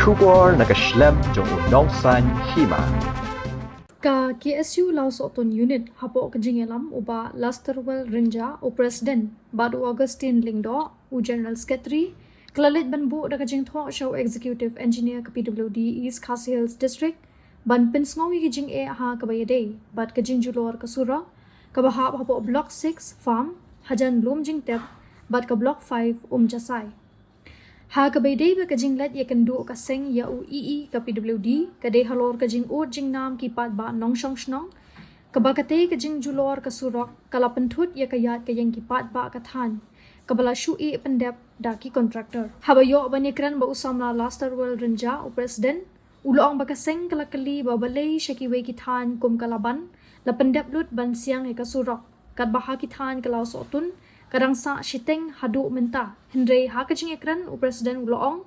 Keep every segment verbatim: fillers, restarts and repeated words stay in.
Khubor na ka shlem jong u nongsan hima. Ka K S U Lawsohtun Unit hapoh ka jingïalam u Bah Lasterwell Rynjah, u President, bad u Augustine Lyngdoh, u General Secretary, ka la leit ban buh da ka jingthoh sha u Executive Engineer ka P W D East Khasi Hills District ban pynsngew ïa ki jingeh ha kaba ïadei bad ka jingjulor ka surok kaba hap hapoh Block six Farm, hajan Lum Jingtep, bad ka Block five Umjasai. Ha kaba ïadei bad ka jingleit ïakynduh ka seng ïa u E E ka P W D, ka dei halor ka jingud jingnam ki paidbah nongshong shnong, kaba katei ka jingjulor ka surok ka la pynthut ïa ka ïaid ka ïeng ki paidbah ka thaiñ, kaba la shu ïeh pyndep da ki contractor. Haba ïoh ban ïakren bad u samla Lasterwell Rynjah, u President, u la ong ba ka seng ka la kylli ba balei sha kiwei ki thaiñ kum ka Laban la pyndep lut ban siang ïa ka surok, katba ha ki thaiñ ka Lawsohtun ka dang sah shiteng haduh mynta. Hynrei ha ka jingïakren, u President u la ong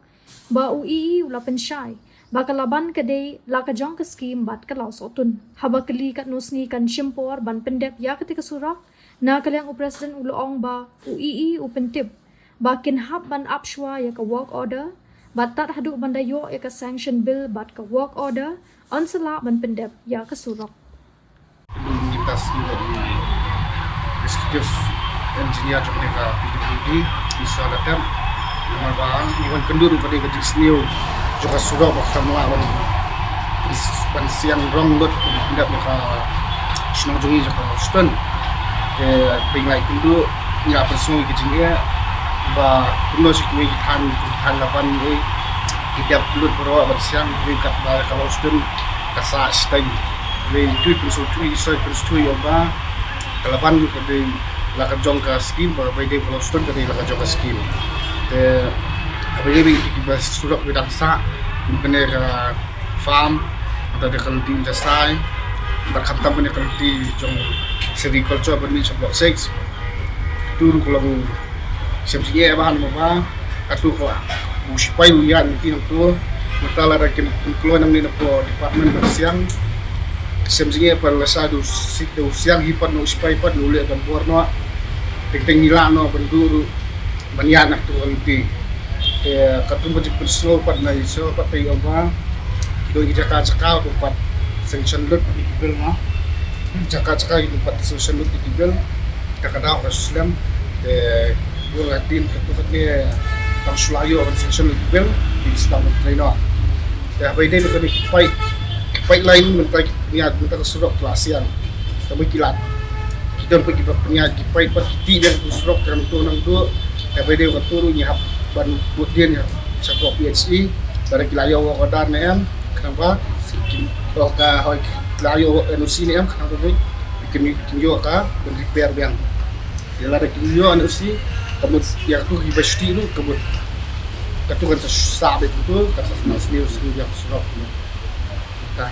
ba u E E u la pynshai ba ka Laban ka dei la ka jong ka skim bad ka Lawsohtun. Haba kylli katno sngi kan shim por ban pyndep ïa katei ka surok, na ka liang u President u la ong ba u E E u pyntip ba kin hap ban ap shuwa ïa ka work order, bad tad haduh ban da ïoh ïa ka sanction bill bad ka work order, yn sa lah ban pyndep ïa ka surok. Mynta sngi u Executive Engineer jong ka P W D, Mister Latem, namar ba ngi wan kynduh ruh ba dei ka jingsniew jong ka surok ba kam lah ban, ban siang rong lut ban pyndep ïa ka shnong jong ngi jong ka Lawsohtun. Te pynlait kynduh ngi la pynsngew ïa ki jingeh ba kumno sha kiwei ki thaiñ, ki thaiñ Laban, eh, ki dep lut baroh ban siang, hynrei katba ka Lawsohtun ka sah shiteng. Hynrei tui pynsngewthuh, i soi pynsngewthuh ïa ba ka Laban ka dei la ka jong ka skim, ba bai dei ka Lawsohtun ka dei la ka jong ka skim. Te haba ïadei bad kiba surok ba dang sah, kum kane ka farm, mynta da ka lynti Umjasai, bad khamtam kane ka lynti jong sericulture ban mih sha Block six. Tu ruh ka long shem jingeh bha namar ba katto ka u sipai u ïaid lynti nangto, mynta lada kim kloi nangne na ka department ban siang, shem jingeh ba lashai da u si-, da u siang hi pat na u sipai pat na u leh ban bor noh. Teng teng ngi lah noh ban duh ruh ban ïaid na kato ka lynti. Te katkum ka jingpynsngew pat na i sor pat te i ong ba ki don ki jaka jaka ba pat sanction lut ïa ki bill ma. Jaka jaka ki pat sanction lut ïa ki bill. Te ka daw ka slem. Te ïoh la dien katto katne tang shu la ïoh ban sanction lut ïa ki bill, ki sdang ban trei noh. Te haba ïadei bad kane ki pipe, ki pipeline mynta ki pynïaid mynta ka surok ki la siang. Tangba ki lad. Ki don pat kiba pynïaid ki pipe pat ki tih biang ka surok, te nangto nangto. Te haba ïadei bad kato ruh ngi hap ban bud dien ïa sha ka P H E. Lada ki la ïoh work order ne em, khnang ba ki, oh, ka, hoi, ki la ïoh N O C ne em, khnang ba ki, kim, kim ïoh ka ban repair biang. Te lada kim ïoh N O C, ka mut ïa kato kiba shu tih ruh, ka mut kato kan sa sah beit kato, kan sa sah sniew sniew ïa ka surok. Ka.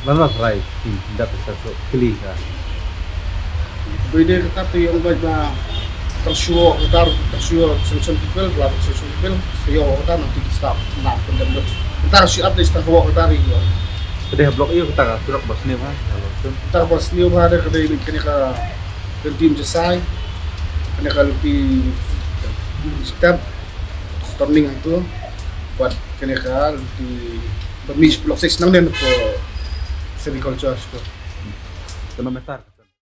Lano rai, hmm, da ka sa so kli ka. Bide kata te ïong ba ba tang shuwa kata, tang shuwa sanction ki bill, ba sanction ki bill, sa ïoh kata nanti ki stop na pendem. Ntar shu update tang ko kata ri ïoh. Ka dei ha Block ïoh kata ka surok ba sniew ha, ha Lawsohtun. Kata ba sniew ha, da ka dei kane ka lynti Umjasai, kane ka lynti Umjasai, turning hangto, bad kane ka lynti ba mih Block six nangne ko sericulture ko. Kano metar?